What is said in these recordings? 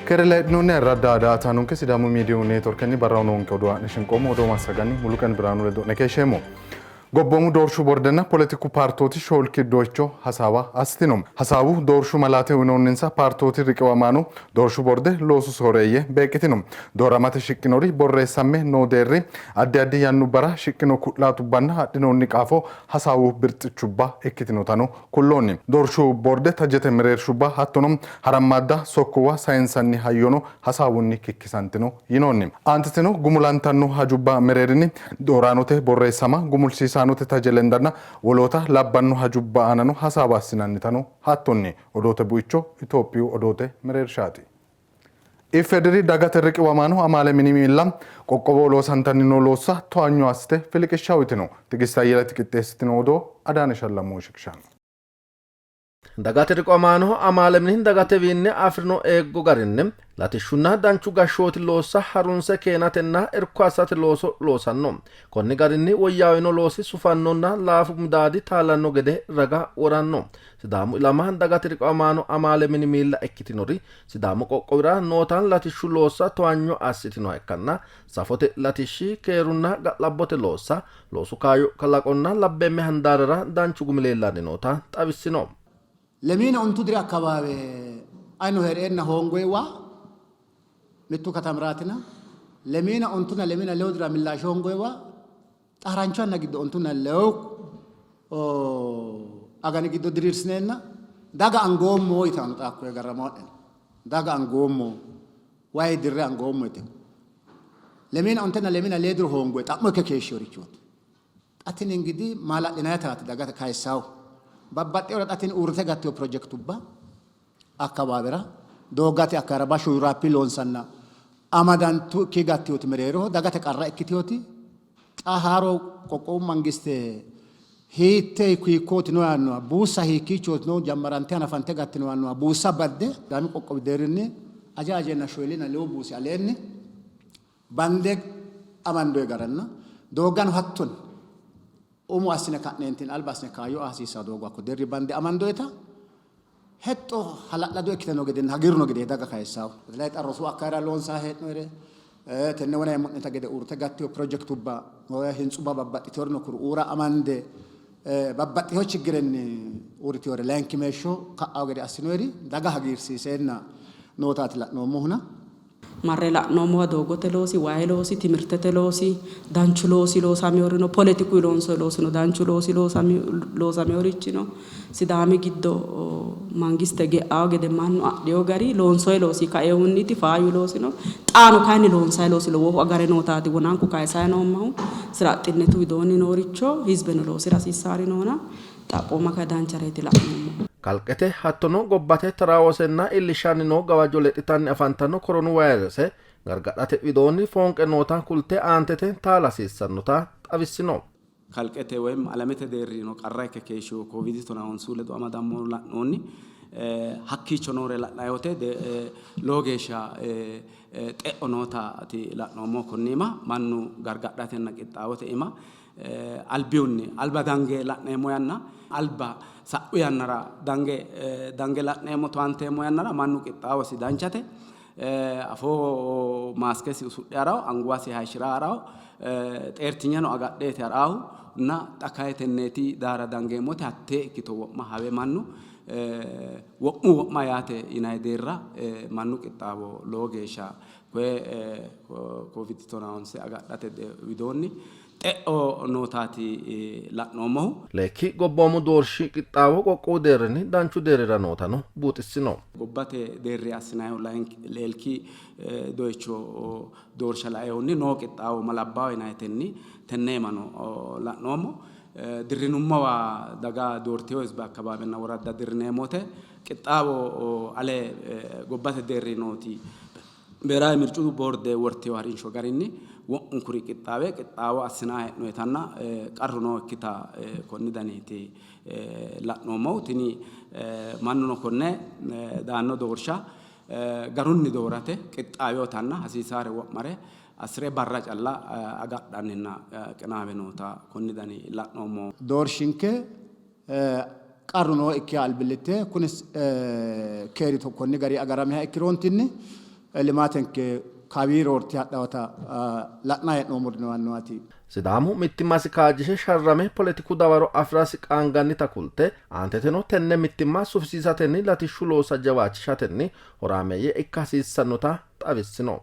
Keere laydhinoonni ayirradda daa''ataanonke Sidaamu Miidiyu Neetworkenni barraho noonke odoo haa'ne shinqoommo. Odoo massaganni Muluqen Birhaanu ledo'ne keeshsheemmo. Gobboomu doorshu bordenna poletiku paartooti shoolki doycho hasaawa assitino. Hasaawu doorshu malaate uynoonninsa paartooti riqiwamaano doorshu borde loosu sooreeyye beeqqitino. Dooramate shiqqinori borreessamme noo deerri, addi addi yannubbara shiqqino ku'laatubbanna adhinoonni qaafo hasaawu birxichubba ikkitinotano kulloonni. Doorshu boorde tajete mereershubba hattono harammaadda sokkuwa sayinsanni hayyono hasaawunni kikkisantino yinoonni. Aanteteno gumulantanno hajubba mereerinni dooraanote borreessama, gumulsiisaanote taje lendanna woloota labbanno hajubba aanano hasaawa assinannitano hattonni. Odoote buicho Itophiyu odoote mereershaati. IFDR Dagate Riqiwamaano Amaale Mini miilla qoqqowoho loosantanni noo loossa towaanyo assite filiqishsha uytino. Tigist Ayyeleti qixxeessitino odoo Adaane Shallamohu shiqishanno. Dagate Riqiwamaano Amaale Mini dagatewiinni afi'rino eeggo garinni latishshunna danchu gashshooti loossa harunse keenatenna irko assate looso loosanno. Konni garinni woyyaawino loosi sufannonna laafu midaadi taalanno gede raga woranno. Sidaamu ilama dagate riqiwamaano amaale mini miilla ikkitinori Sidaamu qoqqowira noota latishshu loossa towaanyo assitinoha ikkanna safote latishshi, keerunna ga'labbote loossa, loosu kaayyo kalaqonna labbeemme handaarrara danchu gumi leellanni noota xawissino. Lemiina ontu diri akkabaawe ayino hee'reenna hoongoyiwa mittu katamiraatina, lemiina ontuna lemiina lewu dira millaashe hoongoyiwa xa harancho yanna giddo ontuna lewu agani giddo diriirsineenna daga angoommo yitanno xa hakkoye garramaa'ne daga angoommo wayi dirre angoommo yite lemiina ontenna lemiina lee diro hoongoye xa'mo ikke keeshshiworichooti. Xa tini ingidi maala'linayitaati dagate kayissaahu. Babbaxxewora xa tini uurrite gattino pirojektubba akkawaawera dooggate akkawaawera bashsho yuraappi loonsanna amadantukki gattinoti mereeroho dagate qarra ikkitinoti xa haaro qoqqowu mangiste hiitte hiikkooti no yaannoha buussa hiikkiichooti no jammarante hanafante gattino yaannoha buussa badde Sidaamu qoqqowi deerrinni aja ajeenna shoyilina lewu buusi aleenni bande amandoyi garanna dooggano hattonni umo assine ka'neentinni alba assine kaayyo aa hasiissanno doogo hakko deerri bande amandoyita hexxo hala'lado ikkite noo gedenna hagiirru noo gede daga kayissanno. Lay xa rosu akkaera loonsanni hee'noyire tenne wona heemmo'neta gede uurrite gattino pirojekitubba hintsubba babbaxxitinorino kuriuura amande babbaxxitino chiggirenni uurritinore layinkimeeshsho ka'anno gede assinoyiri daga hagiirsiiseenna nootaati la'noommohuna. Marre la'noommowa doogote loosi, wayi loosi, timirtete loosi, danchu loosi loosaminori no, poletikuyi loonsoyi loosi no, danchu loosi loosaminorichi no. Sidaami giddo mangiste ge'awo gede mannu adhino gari loonsoyi loosi kainohunniti faayyu loosi no. Xaano kayinni loonsayi loosi lowohu agare nootaati wonanku kayisayi noommahu. Sira axxinnetu widoonni nooricho hizibeno loosira hasiissaari noona xaphooma kayi danchareeti la'noommohu. Kalqete hattono gobbate taraawosenna iillishshanni noo gawajjo lexxitanni afantanno koronu vayirese gargadhate widoonni foonqe noota kulte aantete taala hasiissannota xawissino. Kalqete woyim alamete deerrino qarra ikke keeshshino Koviidi tonaa-onsuu ledo amadammono la'noonni. Hakkiicho noore la'nanni wote lowo geeshsha xe'o nootaati la'noommohu. Konni iima mannu gargadhatenna qixxaawote iima albihunni alba dange la'neemmo yanna alba sa'u yannara dange dange la'neemmo towaanteemmo yannara mannu qixxaawosi danchate. Afooho maaskesi usudhe ha'rawo, anguwasi hayishshira ha'rawo, xeertinyeno agadheeti ha'raahu na xa kayi tenneeti daara dangeemmote hattee ikkito wo'ma hawe mannu wo'mu wo'ma yaate yinanni deerra mannu qixxaawo lowo geeshsha koye Covid tonaa honse agadhate widoonni xe'o nootaati la'noommohu. Leekki gobboomu doorshi qixxaawo qoqqowu deerrinni danchu deerrira nootano buuxissino. Gobbate deerri assinannihu leelki doyicho doorsha lainohunni noo qixxaawo ma labbawo yinannitenni tenne iimano la'noommo. Dirrinummowa daga doortino hizbe akkabaawenna woradda dirrineemmo wote qixxaawo ale gobbate deerri nooti Beeraawe mircu boorde wortino harinsho garinni wo'munkuri qixxaawe qixxaawo assinanni hee'noonnitanna qarru nookkita konni daniiti la'noommohu. Tini mannuno konne daanno doorsha garunni doorate qixxaawinotanna hasiisaare wo'mare assire barra calla agadhanninna qinaawe noota konni dani la'noommo. Doorshinke qarru nooikkiha albillitte kuni keeri konni garinni agaramiha ikkiroontinni Limaatenke kawii roorte hadhawota la'nanni hee'noommori no annuwaati. Sidaamu mittimmasi kaajjishe sharrame poletiku dawaro afirasi qaangannita kulte aanteteno tenne mittimma sufisiisatenni latishshu loossa jawaachishatenni horaameeyye ikka hasiissannota xawissino.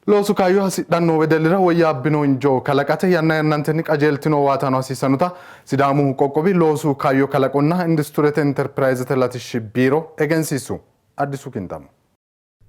Loosu kaayyo hasidhanno wedellira woyyaabbino injoo kalaqate yanna yannantenni qajeeltino owaataano hasiissannota Sidaamu qoqqowi loosu kaayyo kalaqonna industurete interpirayizete latishshi biiro egensiissu. Addisu Kintamo.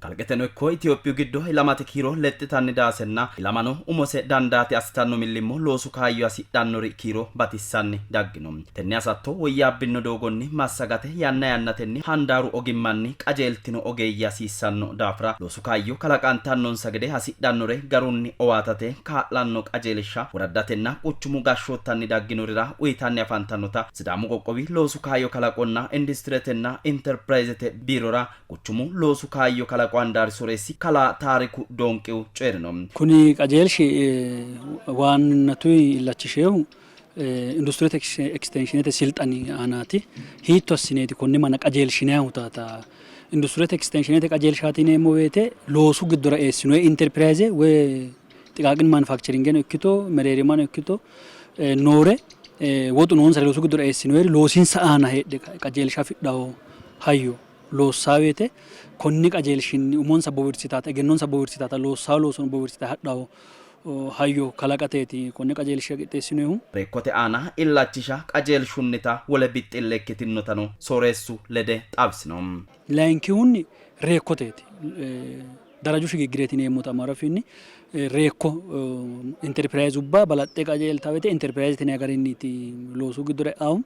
Kalqeteno ikko Itophiyu giddo ilamate kiiro lexxitanni daasenna ilamano umose dandaate assitanno millimmo loosu kaayyo hasidhannori kiiro batissanni daggino. Tenne hasatto woyyaabbino doogonni massagate yanna yannatenni handaaru ogimmanni qajeeltino ogeeyye hasiissanno daafira loosu kaayyo kalaqantannonsa gede hasidhannore garunni owaatate kaa'lanno qajeelsha woraddatenna quchumu gashshoottanni dagginorira uyitanni afantannota Sidaamu qoqqowi loosu kaayyo kalaqonna industiretenna interpirayizete biirora quchumu loosu kaayyo kalaqo handaari soreessi kalaa Taariku Doonqihu coyi'rino. Kuni qajeelshi waannatuyi illachisheehu industirete ekistenshinete silxani aanaati. Hiitto assineeti konne manna qajeelshinannihu taata industirete ekistenshinete qajeelshaati yineemmo woyte loosu giddora eessinoyi interpirayize woy xiqaaqin manufakcheringeno ikkito mereerimano ikkito noore woxu noonsare loosu giddora eessinoyiri loosinsa aana heedhe qajeelsha afidhawo hayyo loossaa woyte konni qajeelshinni umonsa bowirsitaata egennonsa bowirsitaata loossaa loosono bowirsita hadhawo hayyo kalaqateeti konne qajeelsha qixxeessinoyihu. Reekkote aana illachisha qajeelshunnita wole bixxille ikkitinotano sooreessu lede xawisino. Layinkihunni reekkoteeti. Daraju shigiggireeti yineemmota amaaru afiinni reekko interpirayizubba balaxxe qajeelta woyte interpirayizete yinanni garinniiti loosu giddora e'aahu.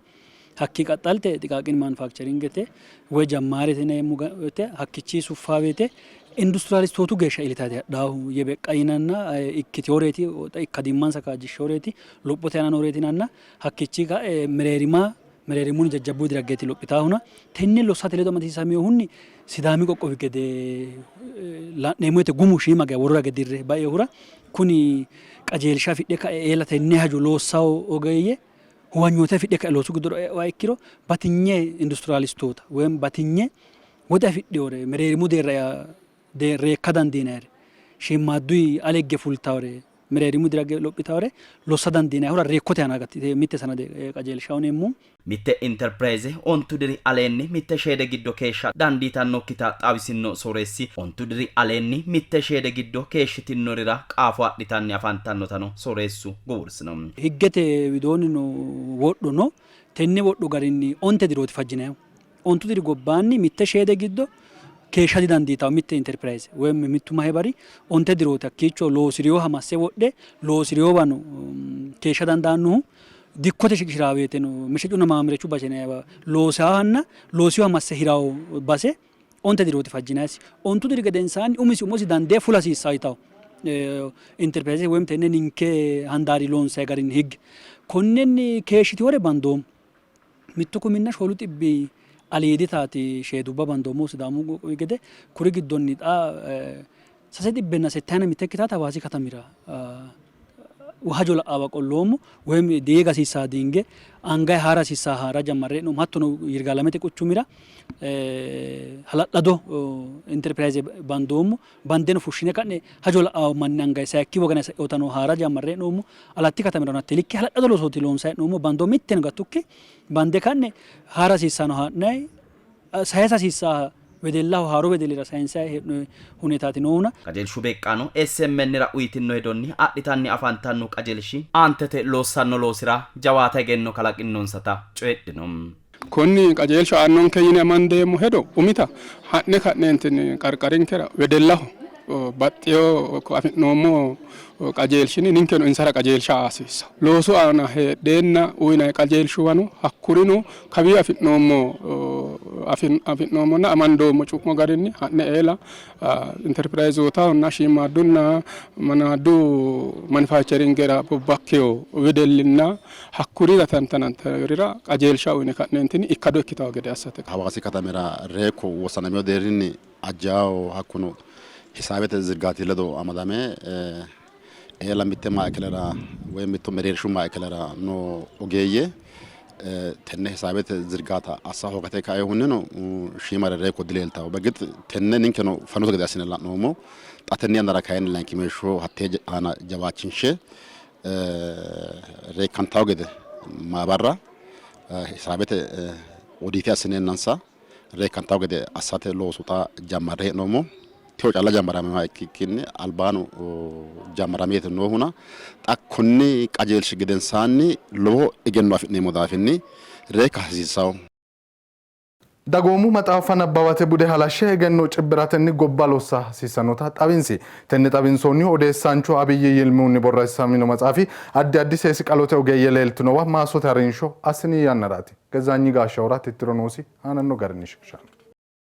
Hakkii qaxxalte xiqaaqin manufakcheringete woy jammaarete yineemmo woyte hakkichi suffaa woyte industiraalistootu geeshsha iillitaati hadhaahu yebeqqa yinanna ikkiteyoreeti ikkadimmansa kaajjishsheyoreeti lophote aana nooreeti yinanna hakkichi ka'e mereerima mereerimunni jajjabbu diraggeeti lophitaahuna tenne lossate ledo amadisiisaminohunni Sidaami qoqqowi gede la'neemmo woyte gumu shiima geya worora hige dirre baeehura kuni qajeelsha afidhe ka'e eela tenne hajo loossawo ogeeyye huwanyoote afidhe ka'e loosu giddora e'uha ikkiro batinye industiraalistoota woy batinye woxe afidhinore mereerimu deerra reekka dandiinayire shiimmaadduyi ale higge fultawore mereerimu diragge lophitawore lossa dandiinayihura reekkote aana mitte sanade qajeelshaho yineemmohu. Mitte Interpirayze ontu diri aleenni mitte sheede giddo keeshsha dandiitannokkita xawisinno sooreessi, ontu diri aleenni mitte sheede giddo keeshshitinnorira qaafo adhitanni afantannotano sooreessu guwursino. Higgete widoonni no wodho no, tenne wodho garinni onte dirooti fajjinannihu. Ontu diri gobbaanni mitte sheede giddo keeshsha didandiitanno mitte Interpirayze woy mittu mahibari onte dirooti hakkiicho loosi'rinoha masse wodhe loosi'rinowano keeshsha dandaannohu. Dikkote shiqishi'raa woyteno meshecunna maamirechu base yinanniwa loosaahanna loosinoha masse hirawo base onte dirooti fajjinannisi. Ontu diri gedensaanni umisi umosi dandee fula hasiissanno yitawo interpirayzete woyim tenne ninke handaari loonsanni garinni higge. Konnenni keeshshitinore bandoommo. Mittu kuminna shoolu xibbi aliiditaati sheedubba bandoommohu Sidaamu qoqqowi gede. Kuri giddonni xa sase xibbenna settayina mitte ikkitaata Hawaasi katamira hajo la'aawa qolloommo woyim diiga hasiissaa diinge angayi haara hasiissaa haara jammarre hee'noommo. Hattono Yirgaalamete quchumira hala'lado interpirayze bandoommo. Bandeno fushshine ka'ne hajo la'aawo manni angayi sayikki wogana sa'eotano haara jammarre hee'noommo. Alatti katamirano hatte likke hala'lado loosooti loonsayi hee'noommo. Bando mitteno gattukki bande ka'ne haara hasiissano haa'nayi sayisa hasiissaa wedellaho haaro wedellira sayinsayi hee'noyi huneetaati noohuna. Qajeelshu beeqqaano SMN ra uyitinno hedonni adhitanni afantanno qajeelshi aantete loossanno loosira jawaata egenno kalaqinnonsata coyidhino. Konni qajeelshu aannonke yine amandeemmo hedo umita ha'ne ka'neentinni qarqarinkera wedellaho baxxeewo afi'noommo qajeelshinni ninkeno insara qajeelsha aa hasiissanno. Loosu aana heedheenna uyinanni qajeelshuwano hakkurino kawii afi'noommo afi'noommonna amandoommo cu'mo garinni ha'ne eela interpirayzootahonna shiimmaaddunna manaaddu manufaacheringera bobbakkewo wedellinna hakkurira tantanantanorira qajeelsha uyine ka'neentinni ikkado ikkitawo gede assate. Hawaasi katamira reekko wossanamino deerrinni ajjawo hakkuno hisaabete zirgaati ledo amadame eela mitte maaikelera woy mittu mereershu maaikelera noo ogeeyye Tenne hisaabete zirgaata assa hoogate kainohunnino shiimare reekko dileeltanno. Bergix tenne ninkeno fanote gede assine la'noommo. Xa tenne yannara kayinni layinkimeeshsho hattee aana jawaachinshe reekkantawo gede maabarra hisaabete odiite assineennansa reekkantawo gede assate loosu xa jammarre hee'noommo. Techo calla jammaraminoha ikkikkinni albaano jammarameeti noohuna xa konni qajeelshi gedensaanni lowo egenno afi'neemmo daafinni reekka hasiissanno. Dagoomu maxaaffa nabbawate bude halashshe egenno cibbi'ratenni gobba lossa hasiissannota xawinsi. Tenne xawinsoonnihu odeessaanchu Abiy Yilmihunni borreessamino maxaafi addi addi seesi-qalote ogeeyye leeltinowa maassote harinsho assini yannaraati. Gezzaanyi Gaashshawura tittiro noosi aananno garinni shiqishanno.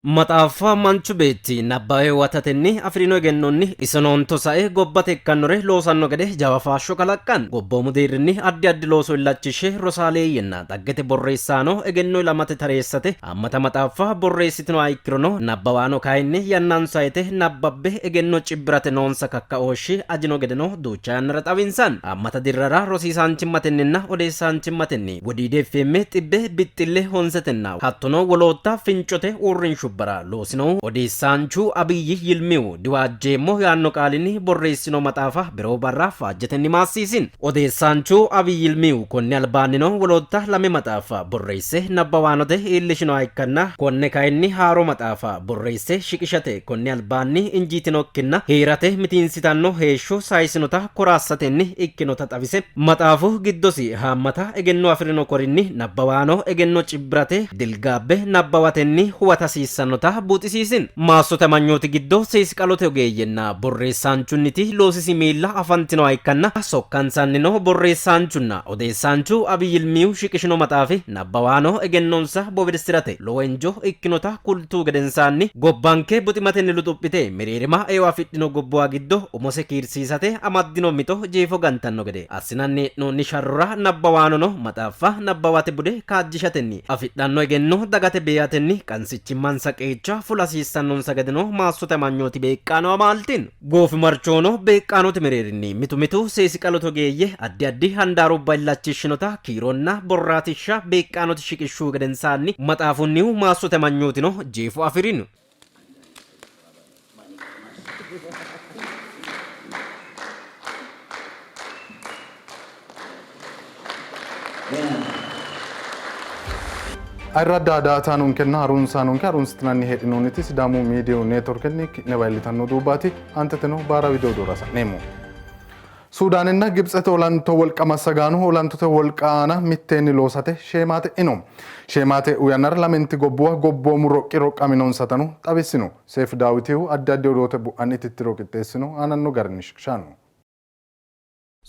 Maxaaffa manchu beetti nabbawe huwatatenni afi'rino egennonni isonoonto sae gobbate ikkannore loosanno gede jawa faasho kalaqqanno. Gobboomu deerrinni addi addi looso illachishshe rosaaleeyyenna dhaggete borreessaano egenno ilamate tareessate haammata maxaaffa borreessitinoha ikkirono nabbawaano kayinni yannansa yite nabbabbe egenno cibbi'rate noonsa kakkaooshshi ajino gedeno duucha yannara xawinsanni. Haammata dirrara rosiisaanchimmatenninna odeessaanchimmatenni Wodiidi FM xibbe bixxille honsetenna hattono wolootta fincote uurrinshubbara loosinohu odeessaanchu Abiy Yilmihu diwaajjeemmo yaanno qaalinni borreessino maxaafa beroo barra faajjetenni maassiisino. Odeessaanchu Abiy Yilmihu konni albaannino wolootta lame maxaaffa borreesse nabbawaanote iillishinoha ikkanna konne kayinni haaro maxaafa borreesse shiqishate konni albaanni injiitinokkinna hee'rate mitiinsitanno heeshsho sayisinota kora assatenni ikkinota xawise Maxaafu giddosi haammata egenno afi'rino korinni nabbawaano egenno cibbi'rate dilgaabbe nabbawatenni huwata hasiissannota buuxisiisino. Maassote amanyooti giddo seesiqalote ogeeyyenna borreessaanchunniti loosisi miilla afantinoha ikkanna sokkansannino borreessaanchunna odeessaanchu Abiy Yilmihu shiqishino maxaafi nabbawaano egennonsa bowirsi'rate lowo injo ikkinota kultu gedensaanni gobbanke buximatenni luxuphite mereerima eo afidhino gobbuwa giddo umose kiirsiisate amaddino mixo jeefo gantanno gede assinanni hee'noonni sharrora nabbawaanono maxaaffa nabbawate bude kaajjishatenni afidhanno egenno dagate beehatenni qansichimmansa qeecha fula hasiissannonsa gedeno maassote amanyooti beeqqaano amaaltino. Goofimarchohono beeqqaanote mereerinni mitu mitu seesiqalote ogeeyye addi addi handaarubba illachishshinota kiironna borraatishsha beeqqaanote shiqishshuhu gedensaanni maxaafunnihu maassote amanyootino jeefo afi'rino. Ayirradda daa''ataanonkenna harunsaanonke harunsitinanni heedhinoonniti Sidaamu Miidiyu Neetworkenni ki'newa iillitanno duubbaati. Aanteteno baara wido odoora sa'neemmo. Suudaanenna Gibtsete olanto wolqa massagaano olantote wolqa aana mitteenni loosate sheemaate e'ino. Sheemaate e'u yannara lamenti gobbuwa gobboomu roqqi roqqaminonsatano xawissino. Seif Daawitihu addi addi odoote bu'anni tittiro qixxeessino aananno garinni shiqishanno.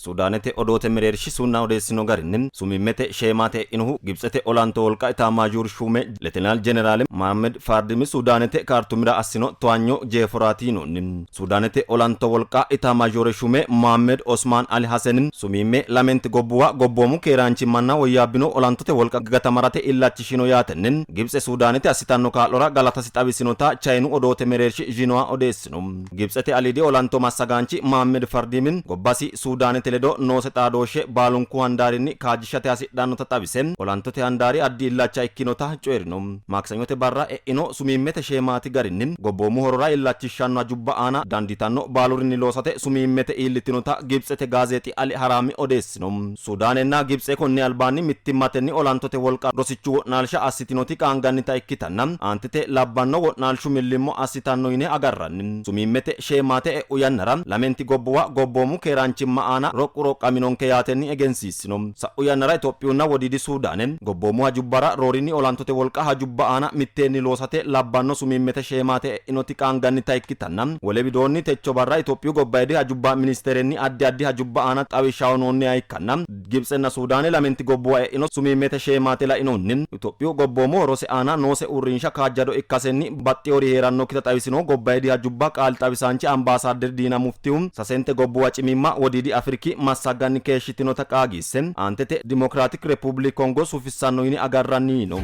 Suudaanete odoote mereershi Sunna odeessino garinni, sumimmete sheemaate e'inohu Gibtsete olanto wolqa Itaamazhuur Shuume Letenaal Jeneraale Mohammed Faardimi Suudaanete Kaartumira assino towaanyo jeeforaati yinoonni. Suudaanete olanto wolqa Itaamazhoore Shuume Mohammed Osmaan Ali Haseni sumimme lamenti gobbuwa gobboomu keeraanchimmanna woyyaabbino olantote wolqa gatamarate illachishino yaatenni Gibtse Suudaanete assitanno kaa'lora galatasi xawisinota Chayinu odoote mereershi Zhinoa odeessino. Gibtsete aliidi olanto massagaanchi Mohammed Fardimin gobbasi Suudaanete ledo noose xaadooshshe baalunku handaarinni kaajjishate hasidhannota xawise, olantote handaari addi illacha ikkinota coyi'rino. Maakisanyote barra e'ino sumiimmete sheemaati garinni gobboomu horora illachishshanno hajubba aana dandiitanno baalurinni loosate sumiimmete iillitinota Gibtsete gaazeexi Al Haraami odeessino. Suudaanenna Gibtse konni albaanni mittimmatenni olantote wolqa rosichu wo'naalsha assitinoti qaangannita ikkitanna aantete labbanno wo'naalshu millimmo assitanno yine agarranni. Sumiimmete sheemaate e'u yannara lamenti gobbuwa gobboomu keeraanchimma aana roqqu roqqaminonke yaatenni egensiissino. Sa'u yannara Itophiyunna Wodiidi Suudaane gobboomu hajubbara roorinni olantote wolqa hajubba aana mitteenni loosate labbanno sumiimmete sheemaate e'inoti qaangannita ikkitanna wole widoonni techo barra Itophiyu gobbayidi hajubba ministerenni addi addi hajubba aana xawishsha uynoonniha ikkanna Gibtsenna Suudaane lamenti gobbuwa e'ino sumiimmete sheemaate lainohunni Itophiyu gobboomu horose aana noose uurrinsha kaajjado ikkasenni baxxinori hee'rannokkita xawisinohu gobbayidi hajubba qaali xawisaanchi Ambaasaadder Diina Muftihu sasente gobbuwa cimimma Wodiidi Afriki massagganni keeshshitinota qaagiisse aantete Dimokiraatik Repuubilik Kongo sufissanno yine agarranni yiino.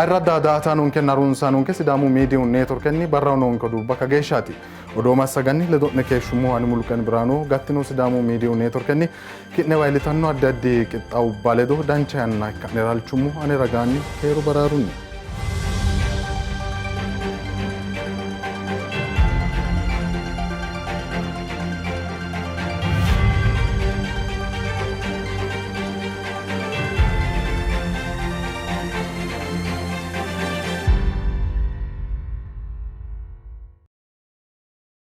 Ayirradda daa''ataanonkenna harunsaanonke Sidaamu Miidiyu Neetworkenni barraho noonke oduubba kageeshshaati. Odoo massaganni ledo'ne keeshshummohu ani Muluqen Biraanuho. Gattino Sidaamu Miidiyu Neetworkenni ki'newa iillitanno addi addi qixxaawubba ledo dancha yanna ikka'nera halchummo. Ane ragaanni keeru baraarunni.